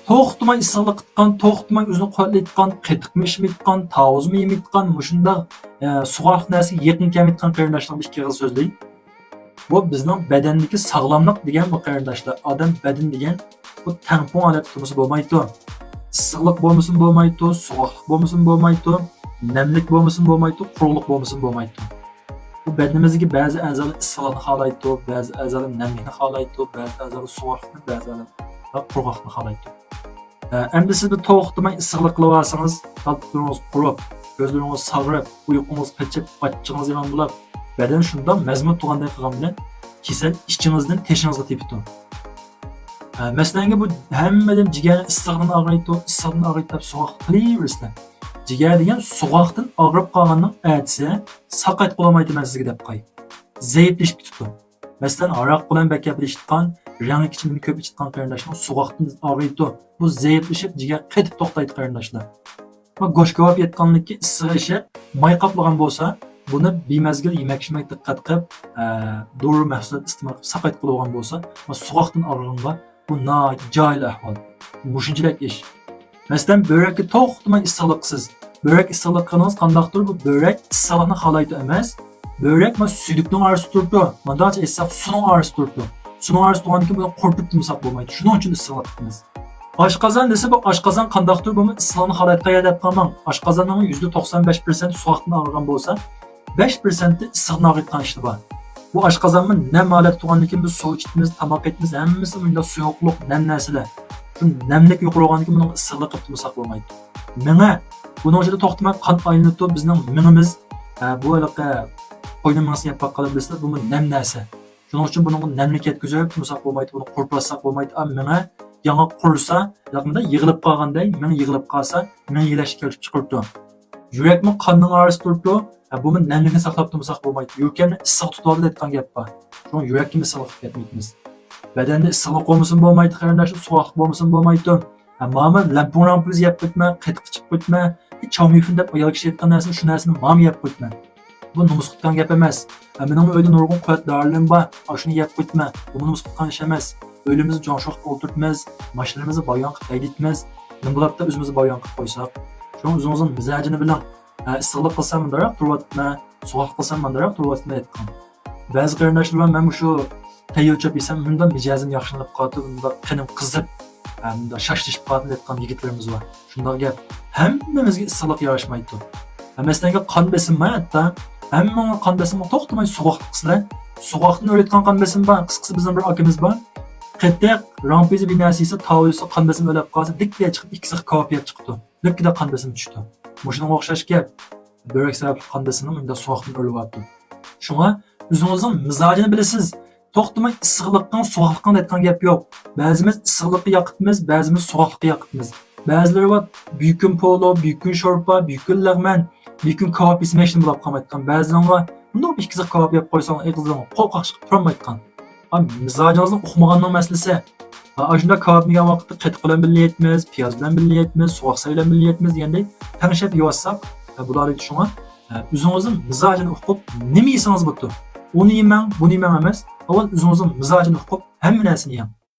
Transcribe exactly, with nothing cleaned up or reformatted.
توختىماي ئىسسىقلىق قىتقان، توختىماي ئۆزىنى قۇۋۋەتلەيدىغان، قېتىقمۇ ئىچمەيدىغان، تاۋۇزمۇ يېمەيدىغان، مۇشۇنداق ئە، سوغۇقلۇق نەرسىگە يېقىن كەلمەيدىغان قېرىنداشلارغا ئىككى ئېغىز سۆزلەي. بۇ بىزنىڭ بەدەندىكى ساغلاملىق دېگەن بۇ قېرىنداشلار. ئادەم بەدىنى دېگەن بۇ تەڭپۇڭ ھالەتتە تۇرمىسا بولمايدۇ. ئىسسىقلىق بولمىسىمۇ بولمايدۇ، سوغۇقلۇق بولمىسىمۇ بولمايدۇ، نەملىك بولمىسىمۇ بولمايدۇ، قۇرۇقلۇق بولمىسىمۇ بولمايدۇ. بۇ بەدىنىمىزدىكى بەزى ئەزالار ئىسسىقلىقنى خالايدۇ، بەزى ئەزالار نەملىكنى خالايدۇ، بەزى ئەزالار سوغۇقلۇقنى، بەزى ئەزالار قۇرغاقلىقنى خالايدۇ. ئە، ئەمدى سىز بىر توختىماي ئىسسىقلىق قىلىۋالسىڭىز، تالپۇكلىرىڭىز قۇرۇپ، كۆزلىرىڭىز ساغرىپ، ئۇيقۇڭىز قېچىپ، ئاچچىقىڭىز يامان بولاپ، بەدەن شۇنداق مەزمۇت تۇغاندەك قىلغان بىلەن كېسەل ئىچىڭىزدىن تېشىڭىزغا تېپىدۇ. ئە، مەسىلەنگە بۇ ھەممىدىن جىگەرنى ئىسسىقتىن ئاغرىيدۇ، ئىسسىقتىن ئاغرىيدۇ دەپ سوغۇقلۇق قىلىۋېرىسىلەر. جىگەر دېگەن سوغۇقتىن ئاغرىپ قالغاننىڭ ئەتىسى ساقايتقىلى بولمايتتى مەن سىزگە دەپ قوي. زەئىپلىشىپ كېتىپتۇ. مەسىلەن، ھاراق بىلەن بەك گەپلىشىدىغان، رەڭگى ئىچىملىكنى كۆپ ئىچىدىغان قېرىنداشنىڭ سوغۇقتىن ئاغرىيدۇ. بۇ زەئىپلىشىپ، جىگەر قېتىپ توختايدۇ قېرىنداشلار. ۋە گۆش كاۋاپ يەتكەنلىكى ئىسسىقى ئېشىپ، ماي قاپلىغان بولسا، بۇنى بىمەزگىل يېمەك ئىچمەك دىققەت قىلىپ، ئە، دورا مەھسۇلات ئىستېمال قىلىپ ساقايتقىلى بولغان بولسا، ۋە سوغۇقتىن ئاغرىغانغا بۇ ناھايىتى جاھىل ئەھۋال. مۇشۇنچىلىك ئىش. مەسىلەن، بۆرەككە توختىماي ئىسسىقلىق قىلىسىز. بۆرەك ئىسسىقلىق قىلغىنىڭىز قانداقتۇر، بۇ بۆرەك ئىسسىقلىقنى خالايدۇ ئەمەس، بۆرەك مانا سۈيدۈكنىڭ ئارىسىدا تۇرىدۇ. مانداقچە ئېيتساق، سۇنىڭ ئارىسىدا تۇرىدۇ. سۇنىڭ ئارىسىدا تۇرغاندىن كېيىن بۇنى قۇرۇتۇپ تۇرمىساق بولمايدۇ. شۇنىڭ ئۈچۈن ئىسسىقلىق قىلىمىز. ئاشقازان دېسە، بۇ ئاشقازان قانداقتۇر، بۇمۇ ئىسسىقلىقنى خالايدىغان يەر دەپ قالماڭ. ئاشقازاننىڭ يۈزدە توقسان بەش پىرسەنتى سوغۇقتىن ئاغرىغان بولسا، بەش پىرسەنتى ئىسسىقتىن ئاغرىيدىغان ئىشلار بار. بۇ ئاشقازانمۇ نەم ھالەتتە تۇرغاندىن كېيىن بىز سۇ ئىچىمىز، تاماق ئېتىمىز، ھەممىسى مۇنداق سۇيۇقلۇق، نەم نەرسىلەر. شۇ نەملىك يۇقىرى بولغاندىن كېيىن بۇنىڭغا ئىسسىقلىق قىلىپ تۇرمىساق بولمايدۇ. مېڭە، بۇنىڭ ئىچىدە توختىماي قان ئايلىنىدۇ، بىزنىڭ مېڭىمىز، ھە، بۇ ھېلىقى قوينىڭ مېڭىسىنى يەپ باققانلار بىلىسىلەر، بۇمۇ نەم نەرسە. شۇنىڭ ئۈچۈن بۇنىڭغا نەملىك يەتكۈزۈپ تۇرمىساق بولمايدۇ، بۇنى قۇرۇتۇۋاتساق بولمايدۇ. ئا، مېڭە ياڭاق قۇرۇسا، ياقمىدا يىغىلىپ قالغاندەك، مېڭە يىغىلىپ قالسا، مېڭە يىلەشكە كېلىپ چىقىرىدۇ. يۈرەكمۇ قاننىڭ ئارىسىدا تۇرۇپتۇ. ھە، بۇمۇ نەملىكنى ساقلاپ تۇرمىساق بولمايدۇ. يۈرىكىمنى ئىسسىق تۇتۇۋالدى دەيدىغان گەپ بار. شۇڭا يۈرەككىمۇ ئىسسىقلىق كەتمەيتىمىز. بەدەندە ئىسسىقلىق بولمىسىمۇ بولمايدۇ، قېرىنداشلار، سوغۇقلۇق بولمسىمۇ بولمايدۇ. ھە، ماما لەمپۇڭ رامپۇز يەپ قويتما، قېتىق ئىچىپ قويتما، چاۋمىفىن دەپ ئايال كىشى ئېيتقان نەرسىنى، شۇ نەرسىنى ماما يەپ قويتما. بۇ نومۇس قىلىدىغان گەپ ئەمەس. ھە، مېنىڭمۇ ئۆيدە نۇرغۇن قۇۋۋەت دارىلىرىم بار، ئاشۇنى يەپ قويتما. بۇمۇ نومۇس قىلىدىغان ئىش ئەمەس. ئۆيلىرىمىزنى جوڭشىغا ئولتۇرتىمىز، ماشىنىلىرىمىزنى بايان قىلىپ ھەيدەيتتىمىز. نېمە بولۇپتۇ ئۆزىمىزنى بايان قىلىپ قويساق؟ شۇڭا ئۆزىڭىزنىڭ مىزاجىنى بىلىڭ. ھە، ئىسسىقلىق قىلسام مۇنداقراق تۇرۇۋاتىمەن، سوغۇقلۇق قىلسام مۇنداقراق تۇرۇۋاتىمەن ئېيتقان. بەزى قېرىنداشلار بار، مەن مۇشۇ تەييار چۆپ يېسەم مۇنداق مىجەزىم ياخشىلىنىپ قالىدۇ، مۇنداق قېنىم قىزىپ، ھە، مۇنداق شاشلىشىپ قالىدۇ دەيدىغان يىگىتلىرىمىز بار. شۇنداق گەپ. ھەممىمىزگە ئىسسىقلىق ياراشمايدۇ. ھە، مەسىلەنگە قان بېسىم بار ھەتتا. ھەممىڭلار قان بېسىمغا توختىماي سوغۇقلۇق قىلىسىلەر. سوغۇقلۇقتىن ئۆلىدىغان قان بېسىم بار. قىسقىسى بىزنىڭ بىر ئاكىمىز بار. قېتىق، رامپىزى بىر نەرسە يېسە، تاۋۇز يېسە، قان بېسىمى ئۆلۈپ قالسا، دىككىدە چىقىپ ئىككى سىخ كاۋاپ يەپ چىقىدۇ. لىككىدە قان بېسىمى چۈشتى. مۇشۇنىڭغا ئوخشاش گەپ. بۆرەك سەۋەبلىك قان بېسىمىنىڭ مۇنداق سوغۇقتىن ئۆلۈۋاتىدۇ. شۇڭا ئۆزىڭىزنىڭ مىزاجىنى بىلىسىز. توختىماي ئىسسىقلىقىڭ، سوغۇقلۇقىڭ دەيدىغان گەپ يوق. بەزىمىز ئىسسىقلىققا ياقىتىمىز، بەزىمىز سوغۇقلۇققا ياقىتىمىز. بەزىلىرى بار، بىر كۈن پولۇ، بىر كۈن شورپا، بىر كۈن لەغمەن، بىر كۈن كاۋاپ يېسە ھېچنېمە بولاپ قالمايدىغان. بەزىلىرىڭ بار، مۇنداق بىر ئىككى سىخ كاۋاپ يەپ قويساڭ، ئېغىزلىرىڭ قورقاق چىقىپ تۇرالمايدىغان. ئا، مىزاجىڭىزنىڭ ئۇقمىغاننىڭ مەسىلىسى. ھە، ئاشۇنداق كاۋاپنى يېگەن ۋاقىتتا قېتىق بىلەن بىللە يەيمىز، پىياز بىلەن بىللە يەيمىز، سوغۇق سەي بىلەن بىللە يەيمىز دېگەندەك تەڭشەپ يەۋاتساق، ھە، بۇلار شۇڭا، ھە، ئۆزىڭىزنىڭ مىزاجىنى ئۇقۇپ، نېمە يېسىڭىز بولىدۇ. ئۇنى يېمەڭ، بۇنى يېمەڭ ئەمەس، ئاۋۋال ئۆزىڭىزنىڭ مىزاجىنى ئۇقۇپ، ھەممە نەرسىنى يەڭ.